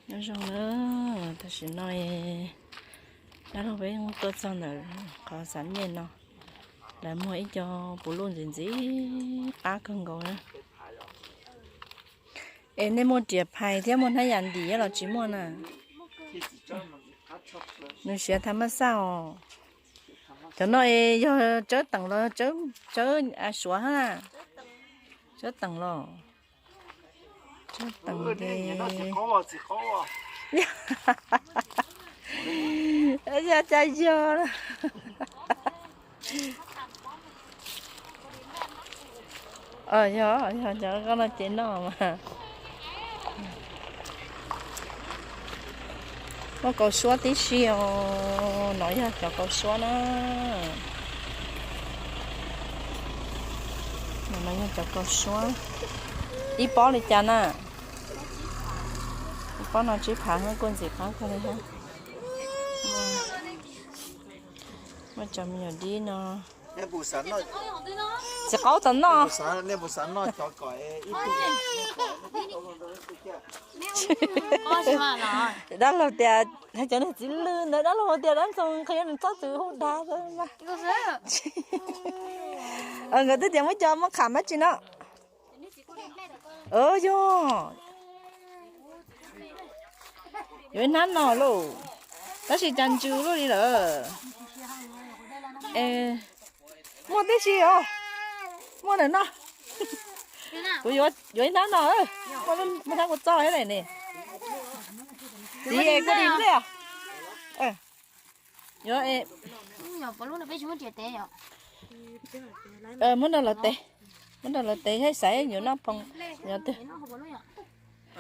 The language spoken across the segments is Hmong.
Nyob zoo na, tam sim no dab laug peb tuaj txog ntawm qhov xav nyej no, lawv muag ib co puv luj ntxiv ntxiv qab kawg nkaus na. Es nej muaj riam phais thiab muaj hnab yam ntim los tsis muaj na? Nws siav thav maj xaj os. Cov no es yog tsawb teem los tsawb suav hab na? Tsawb teem los. Tsawb teem ces yog cas yog. Yog, yog cov koj no ces noj mas. Muaj kaus suab tib si os, no yog cov kaus suab na. No yog cov kaus suab. Ib pob li cas na? Ib pob no tsib phav, kuj ntxim qab kawg li thiab. Muaj cov me nyuam dib no. Txiv qaub tau noj. Dab laug tias, hais cov niag txiv lwj ntawd, dab laug tias dab ntxoog qhia nws txhob txwm hu dag mas. Nkawd twb tias muab cov muab kham dab tsi no. Yog, yuav ib hnab no lauj, tab sis cas ntsws luaj li lawm. Muaj tib si os, muaj ntawm no. Kuv yuav ib hnab no, muaj hnab kua txob thiab ne. Txiv es kua dis nplej os. Yuav, muab nrog lawv tev, muab nrog lawv tev thiab xaiv yuav noj phoom.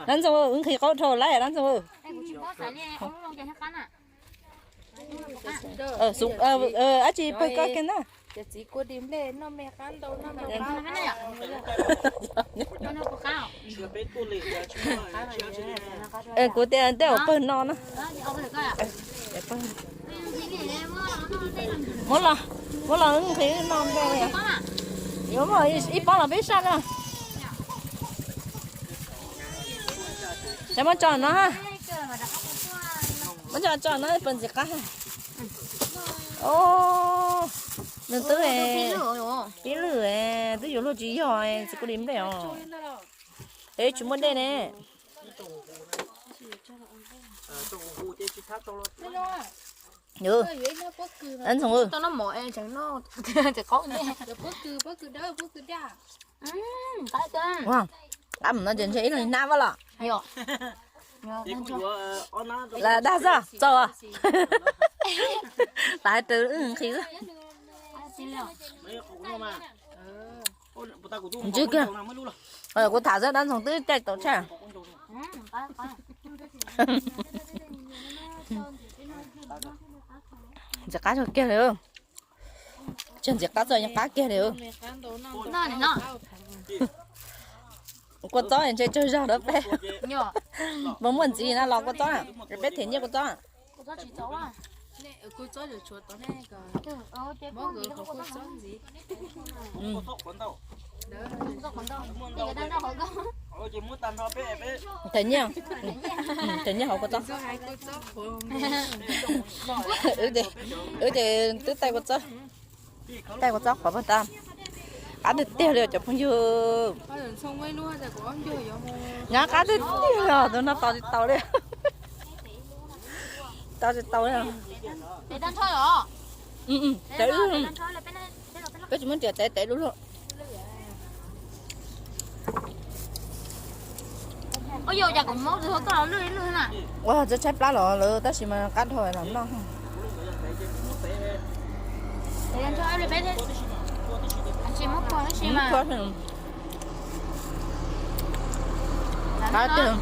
Dab ntxoog, wb nqhis qaub dhau lawm dab ntxoog. Dab tsi pawg koj kiag na. Kuv tias tej zaum pawg no na. Muab los, muab los wb nqhis wb noj npe. Yuav muaj ib pob los peb saj na. Ces muab tso no, muab tso tso no pawg ntxim qab. Nws twb pib lwj, twb yuav luag tsis yog txiv kuj li nplej os. Es tsis muaj dej ne. Dab ntxoog, qab mus no ces ntshe ib leeg hnab vaj los. Lam dag xwb txaus. Lam hais raws wb nqhis xwb. Ntswg kiag. Kuv tham xwb dab ntxoog twb caij tau tshaj. Ntxim qab kiag li. Tsag ntxim qab txog yeej qab kiag li. Kua txob ntshe tsawg zog rau peb. Puas muaj ntxiv na los kua txob, peb them nyiaj kua txob. Them nyiaj, them nyiaj hauv kua txob. Wb ces twb taij kua txob, taij kua txob qhuav pag tas. Qab tiag tiag li cov phooj ywg. Nyob qab tiag tiag li, tus no tos tsis tau li. Tos tsis tau li. Tev, peb tsis muab riam tev, tev dub luaj. Ua txawj tshaib plab los lawm tab sis mas qab dhau los noj. Qab tiag.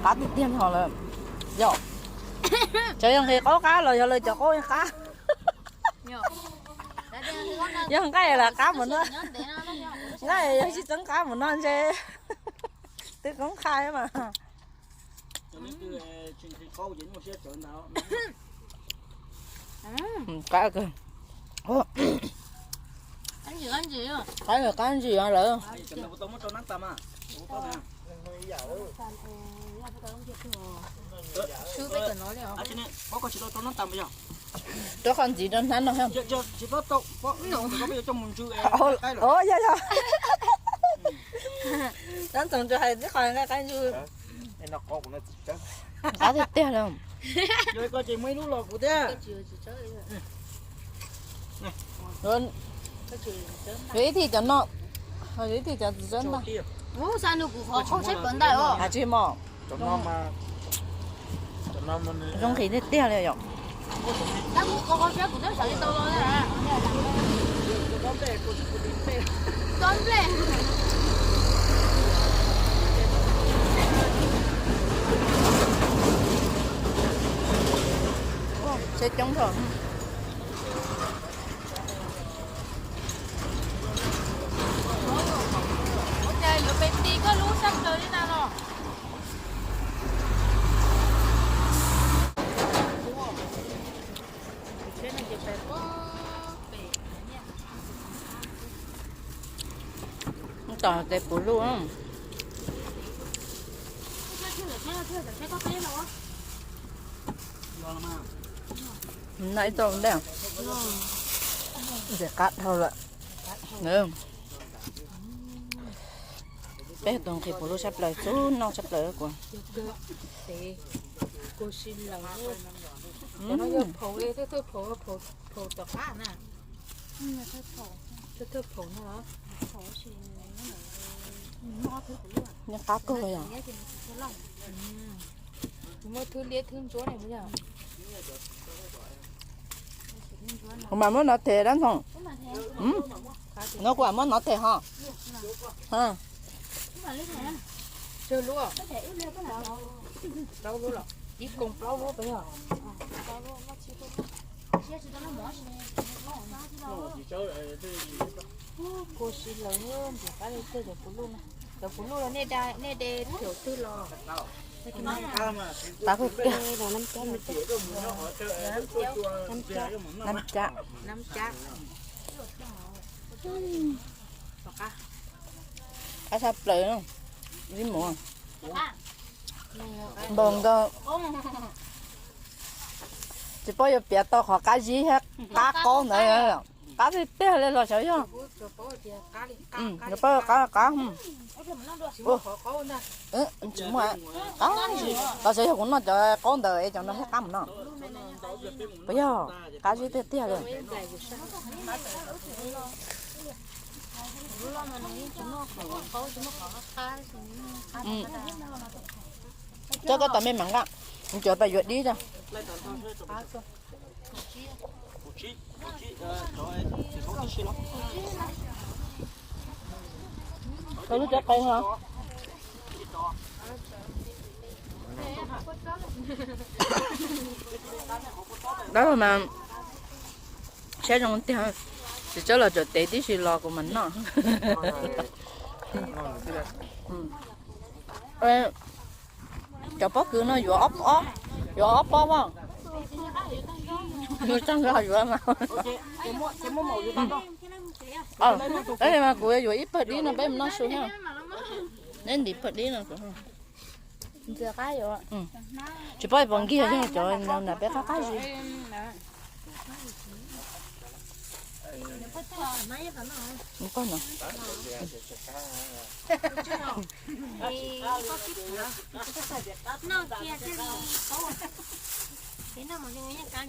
Qab tiag tiag ho lawm. Yog, cov yog nqhis qaub qab los yog lawv cov qaub qab. Yog nqaij lam qab mus no, nqaij yog sib txeeb qab mus no ntshe twb qoob qha mas. Qab kawg. Qab ntsis qab ntsis lawm. Rau qhov ntxiv rau hnab no. Yog yog. Tab ntsoov tsis hais tib qho nqaij qab ntsis. Qab tiag tiag li. Yuav ib thij cov no, yuav ib thij cov txiv tsawb ntag. Ub, xa nws kuv qhov qaug tsheb plawv ntag os. Tsis mos. Zoo nqhis tiag tiag li yom. Tsheb coob dhau. Ua cas yuav pes ti koj lub sab plaws li na los? Tos tes puv luj. Noj ib txoj ntej. Ntxim qab dhau lawm. Peb tus nqhis puv luj tshaj plaws, xub noj tshaj plaws kuv. Nyob qab kawg yom. Kuv mas muab nov them dab ntxoog. No kuv muab nov them ho. Kua si lawm, npam qab li tiag cov puv luj na. Cov puv luj los nej de thaum twg los? Qab tiag. Nab cab. Nab cab. Qab tshaj plaws, ib mus npaum nkaus. Tsis paub yuav piav tau qhov qab zib thiab qab qaub ntawd. Qab tiag tiag li los xyov yog. Yuav paub qab qab. Tsis muaj, qab zib. Los xyov yog kuv noj cov qaub ntawd es cov no thiaj qab mus no. Puas yog? Qab zib tiag tiag li. Coj koj tos me mas nqa, cov tas yuav dib tso. Tau lub cov qees os. Dab mas saib zoo tiag, tsis txawj los tsuam tev tib si los kuv mas noj. Cov pob kws no yuav ob pob, yuav ob pob as. Yuav tag nrho yuav mas. Kuv yuav ib pawg dib no peb mus noj su thiab. Neb ntim pawg dib no. Tsis paub puas nkig, yog cov no na peb qab qab zib.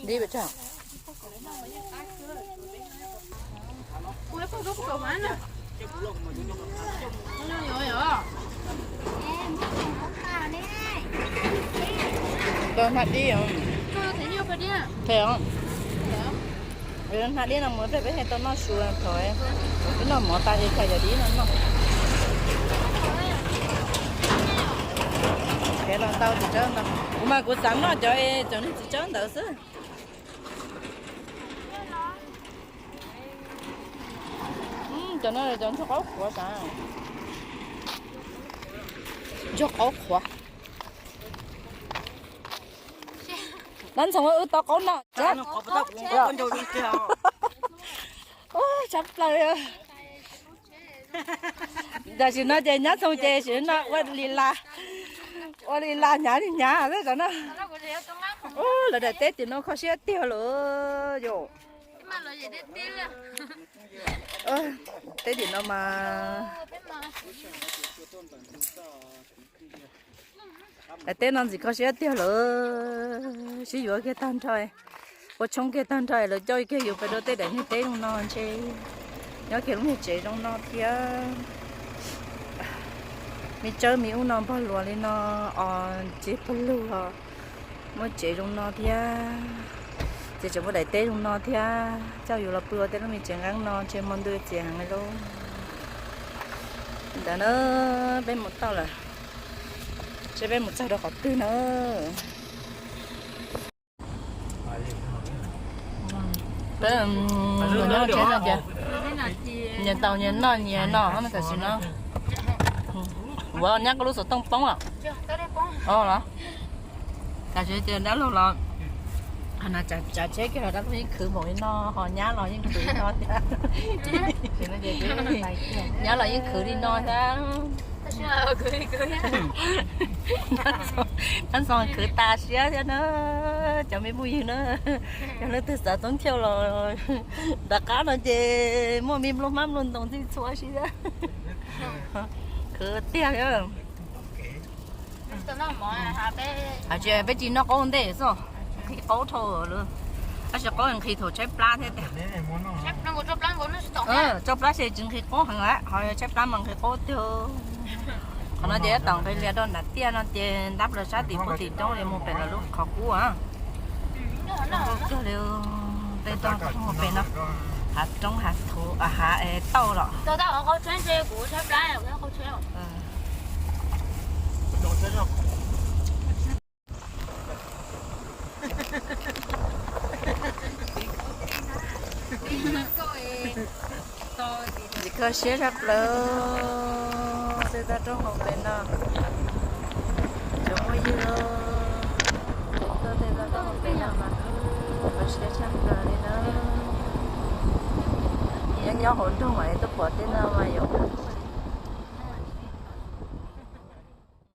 Dib pes tsawg? Hnab dib, hnab dib no mus peb thiaj tau noj su thaum peb noj mov tas ces khaws cov dib no noj. Kuv mas kuv xav noj cov, cov niag txiv tsawb ntawd xwb. Cov no cov ntsuag qaub qhuav sav, ntsuag qaub qhuav. Dab ntxoog wb tau qaub noj. Ntsuag qaub noj. Tshaj plaws. Tam sim no ces nyab txhoos ces sim no ua li las, ua li las hnyav li hnyav xwb tam no. Lawv daim teb tim no kho siab tiag lawm yom. Teb tim no mas daim teb no ntxim kho siab tiag lawm, sib yuav kiag tag nrho, ua tshoob kiag tag nrho lawv coj kiag yus pem rau tej daim niag teb zoo no ntshe nyob kiag lub niag tsev zoo no thiab. Me tsawb me ub no npog luas li no os, tsis pawg lug os. Muaj tsev zoo no thiab, ces tseem muaj daim teb zoo no thiab, coj yus los pw ua tej lub me tsev nqeeb no ntshe hmo ntuj txias heev li lauj. Ntawd na, peb mus tau lawm, seb peb mus txog rau qhov twg na. Peb mus nyob tsev no ces nyias tau nyias noj nyias no tam sim no. Ua nyab koj lub xov tooj poob os. Los tam sim ces dab laug los, tsav tsheb kiag los dab laug yeej khwv npaum li no, ho nyab los yeej khwv li no thiab. Nyab los yeej khwv li no thiab. Dab Xoo khwv tas siab thiab na, cov me phooj ywg na. Yog leej twg xav toob chaw los tom qab no ces muaj me nplooj hmab nplooj ntoos ntxij txhua si thiab. Khwv tiag thiab. Hais tias peb tsis noj qaub ua ntej xwb, nqhis qaub dhau lawm. Tab sis qaub nqhis thaum tshaib plab thiab tiag. Tshaib plab ces tsis nqhis qaub heev lawm, ho yog tshaib plab mas nqhis qaub tiag. Qhov no ces tab tom nqis lias rau nram tiaj no ces ntab plaws sab tim puag tim roob li mus pem lawv lub qhov kub. Kawg li, tej roob pem no, hav roob hav thuv hav tauj los. Ntxim kho siab tshaj plaws, tej toj roob hauv pes no, cov phooj ywg, tuaj tej toj roob hauv pes no mas kho siab tshaj plaws li na. Nyob nyob hauv nroog mas tuaj pom tej no mas yom.